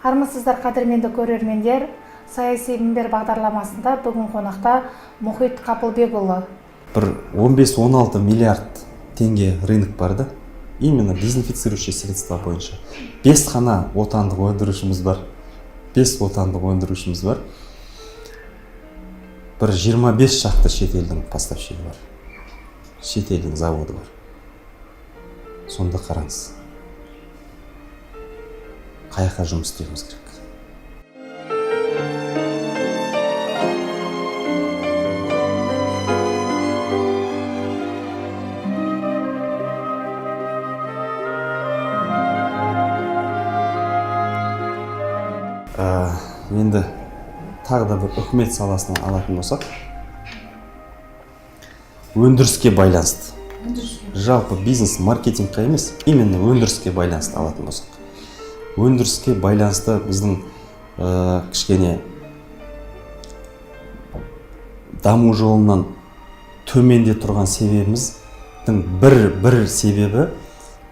Армысыздар, қадірменді көрермендер! «Саяси мінбер» бағдарламасында бүгін қонақта Мұхит Қапылбекұлы. Бір 15-16 миллиард теңге рынок бар да, именно дезинфицирующие средства бойынша. Бес қана отандық өндірушіміз бар, бес отандық өндірушіміз бар. Бір 25 шақты шетелдің поставщигі бар, шетелдің заводы бар. Сонда қараңыз, қай жаққа жұмыс істеуіміз керек? Енді тағы да бір үкімет саласынан алатын болсақ, өндіріске байланысты, жалпы бизнес маркетингқа емес, именно өндіріске байланысты алатын болсақ, өндіріске байланысты біздің кішкене даму жолынан төменде тұрған себебіміздің бір себебі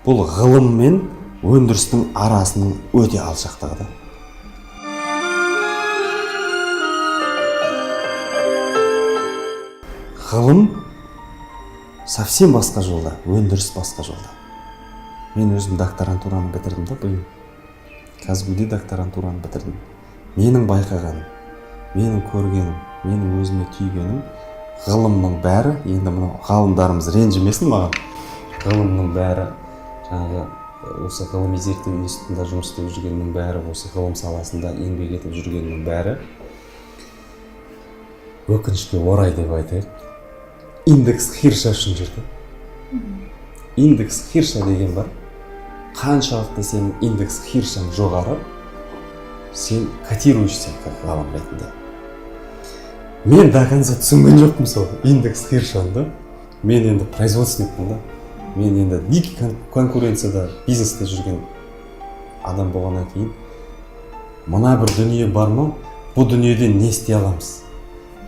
бұл ғылым мен өндірістің арасының өте алшақтығы да. Ғылым совсем басқа жолда, өндіріс басқа жолда. Мен өзім докторантураны бітірдім да, биыл КазГУде докторантураны бітірдім. Менің байқағаным, менің көргенім, менің өзіме түйгенім: ғылымның бәрі, енді мынау ғалымдарымыз ренжімесін маған, ғылымның бәрі, жаңағы осы ғылыми зерттеу институтында жұмыс істеп жүргеннің бәрі, осы ғылым саласында еңбек етіп жүргеннің бәрі, өкінішке орай деп айтайық, индекс Хирша үшін жүр да. Индекс Хирша деген бар. Қаншалықты сенің индекс Хиршаң жоғары, сен котируешься как ғалым ретінде. Мен до конца түсінген жоқпын сол индекс Хиршаны да. Мен енді производственникпін да, мен енді дикий конкуренцияда, бизнесте жүрген адам болғаннан кейін, мына бір дүние бар ма, бұл дүниеден не істей аламыз,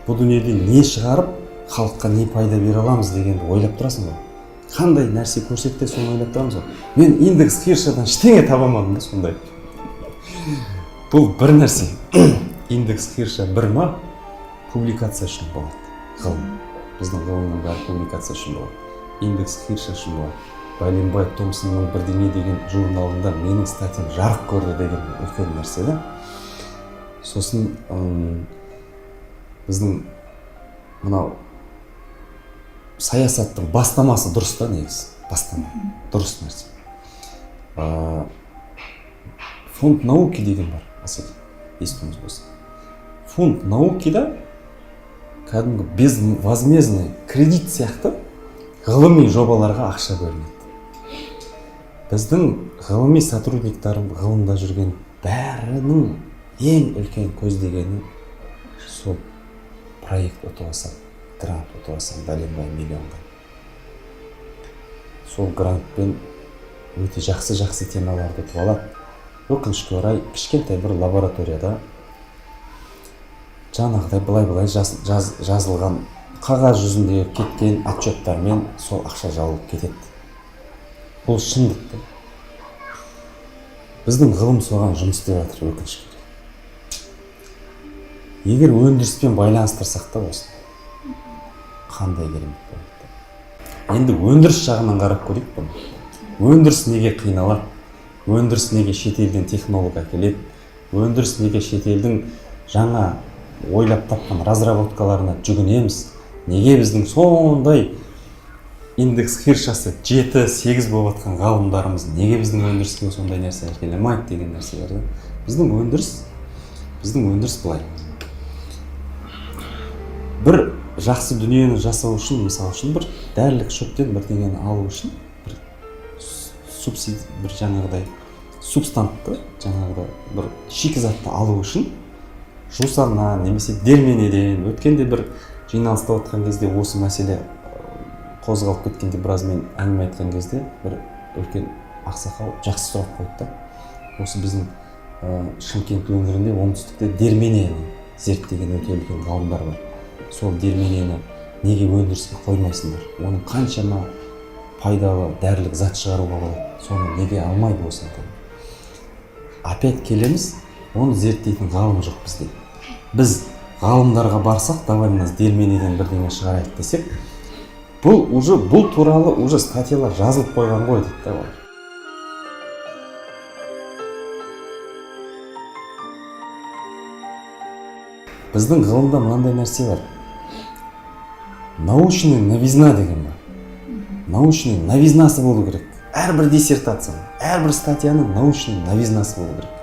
бұл дүниеден не шығарып, халыққа не пайда бере аламыз дегенді ойлап тұрасың ғой. Қандай нәрсе көрсек те, соны ойлап тұрамыз ғой. Мен индекс Хиршадан ештеңе таба алмадым да сондай. Бұл бір нәрсе. Индекс Хирша бір ма, публикация үшін болады ғылым. Біздің ғылымның бәрі публикация үшін болады, индекс Хирша үшін болады. Бәленбай Томсонның бірдеңе деген журналында менің статьям жарық көрді деген үлкен нәрсе да. Сосын біздің мынау саясаттың бастамасы дұрыс та негізі, бастама дұрыс нәрсе. Фонд науки деген бар, Әсел, естуіңіз болса. Фонд наукида кәдімгі безвозмездный кредит сияқты ғылыми жобаларға ақша бөлінеді. Біздің ғылыми сотрудниктар, ғылымда жүрген бәрінің ең үлкен көздегені сол проект ұтып алсам, грант ұтып алсам, бәленбай миллионға. Сол грантпен өте жақсы жақсы темаларды ұтып алады. Өкінішке орай, кішкентай бір лабораторияда жаңағыдай былай былай жазылған, қағаз жүзінде кеткен отчеттармен сол ақша жабылып кетеді. Бұл шындық та. Біздің ғылым соған жұмыс істеп жатыр, өкінішке орай. Егер өндіріспен байланыстырсақ та осыны, қандай керемет болады да. Енді өндіріс жағынан қарап көрейік бұны. Өндіріс неге қиналады? Өндіріс неге шетелден технолог әкеледі? Өндіріс неге шетелдің жаңа ойлап тапқан разработкаларына жүгінеміз? Неге біздің сондай индекс Хиршасы 7-8 болып жатқан ғалымдарымыз неге біздің өндіріске сондай нәрсе әкеле алмайды деген нәрселер да. Біздің өндіріс былай, бір жақсы дүниені жасау үшін, мысалы үшін, бір дәрілік шөптен бірдеңені алу үшін, бір субсидия, бір жаңағыдай субстантты, жаңағыдай бір шикізатты алу үшін жусаннан немесе дерменеден. Өткенде бір жиналыста отқан кезде осы мәселе қозғалып кеткенде, біраз мен әңгіме айтқан кезде, бір үлкен ақсақал жақсы сұрақ қойды да. Осы біздің Шымкент өңірінде, оңтүстікте дерменені зерттеген өте үлкен ғалымдар бар. Сол дерменені неге өндіріске қоймайсыңдар? Оның қаншама пайдалы дәрілік зат шығаруға болады, соны неге алмайды осыны? Опять келеміз. Оны зерттейтін ғалым жоқ бізде. Біз ғалымдарға барсақ, давай мына дерменеден бірдеңе шығарайық десек, бұл уже, бұл туралы уже статьялар жазылып қойған ғой дейді да олар. Біздің ғылымда мынандай нәрсе бар, научный новизна деген бар. Научный новизнасы болу керек әрбір диссертацияның, әрбір статьяның научный новизнасы болу керек.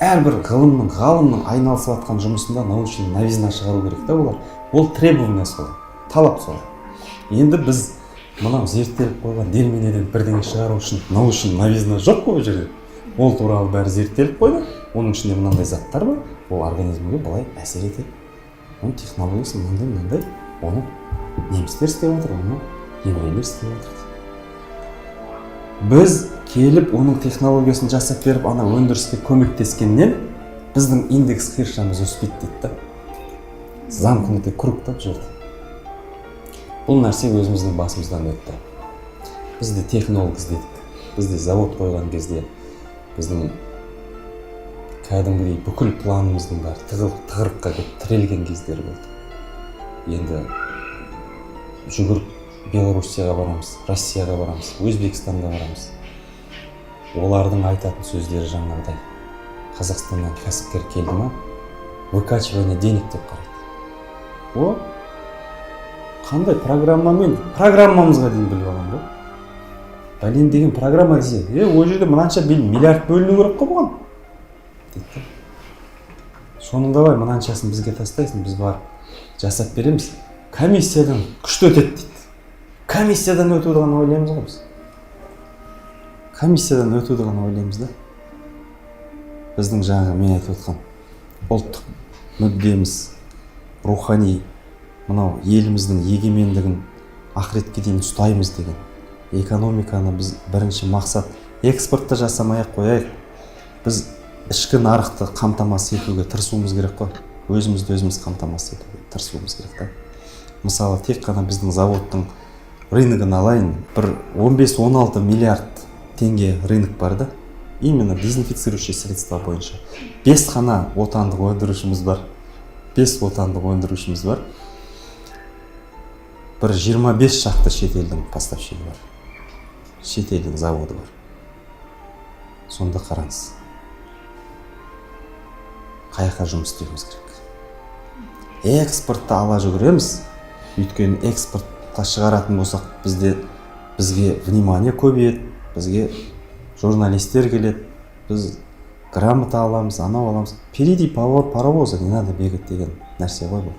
Әрбір ғылымның, ғалымның айналысып жатқан жұмысында научный новизна шығару керек та олар. Ол требование солай, талап солай. Енді біз мынау зерттеліп қойған дерменеден бірдеңе шығару үшін научный новизна жоқ қой. Ол жерде ол туралы бәрі зерттеліп қойды. Оның ішінде мынандай заттар бар, ол организмге былай әсер етеді, оның технологиясы мынандай мынандай, оны немістер істеп жатыр, оны еврейлер істеп жатыр. Біз келіп оның технологиясын жасап беріп, ана өндіріске көмектескеннен біздің индекс Хиршамыз өспейді дейді да. Замкнутый круг та бұл жерде. Бұл нәрсе өзіміздің басымыздан өтті. Біз де технолог іздедік. Біз де завод қойған кезде біздің кәдімгідей бүкіл планымыздың бәрі тығырыққа келіп тірелген кездері болды. Енді жүгіріп Белоруссияға барамыз, Россияға барамыз, Өзбекстанға барамыз. Олардың айтатын сөздері жаңағыдай: Қазақстаннан кәсіпкер келді ма, выкачивание денег деп қарайды. О, қандай программамен, программамызға дейін біліп алған ғой. Бәлен деген программа десе, е, ол жерде мынанша миллиард бөліну керек қой бұған дейді да. Соның давай мынаншасын бізге тастайсың, біз барып жасап береміз, комиссиядан күшті өтеді дейді. Комиссиядан өтуді ғана ойлаймыз ғой біз, комиссиядан өтуді ғана ойлаймыз да. Біздің жаңағы мен айтып отқан ұлттық мүддеміз, рухани мынау еліміздің егемендігін ақыретке дейін ұстаймыз деген экономиканы біз бірінші мақсат экспортты жасамай ақ қояйық, біз ішкі нарықты қамтамасыз етуге тырысуымыз керек қой. Өзімізді өзіміз қамтамасыз етуге тырысуымыз керек та. Мысалы, тек қана біздің заводтың рыногын алайын, бір 15-16 миллиард теңге рынок бар да, именно дезинфицирующий средства бойынша. Бес қана отандық өндірушіміз бар, бес отандық өндірушіміз бар, бір 25 шақты шетелдің поставщигі бар, шетелдің заводы бар. Сонда қараңыз, қай жаққа жұмыс істеуіміз керек? Экспортты ала жүгіреміз, өйткені экспортқа шығаратын болсақ, бізде, бізге внимание көбейеді, бізге журналистер келеді, біз грамота аламыз, анау аламыз. Впереди паровоза не надо бегать деген нәрсе ғой бұл.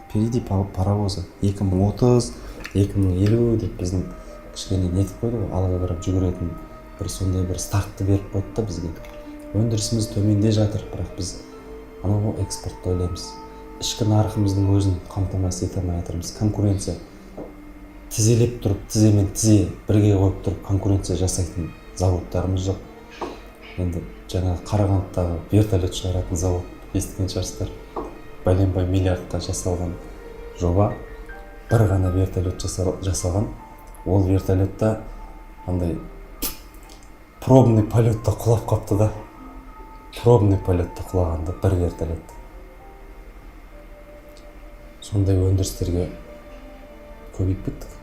Впереди паровоза 2030, 2050 деп біздің кішкене нетіп қойды ғой, алға қарап жүгіретін бір сондай бір стартты беріп қойды да бізге. Өндірісіміз төменде жатыр, бірақ біз анау экспортты ойлаймыз. Ішкі нарығымыздың өзін қамтамасыз ете алмай жатырмыз. Конкуренция, тізелеп тұрып, тіземен тізе бірге қойып тұрып конкуренция жасайтын заводтарымыз жоқ. Енді жаңағы Қарағандыдағы вертолет шығаратын завод, естіген шығарсыздар, бәленбай миллиардқа жасалған жоба, бір ғана вертолет жасалған. Ол вертолетта андай пробный полетта құлап қалыпты да. Пробный полетта құлаған да бір вертолет. Сондай өндірістерге көбейіп кеттік.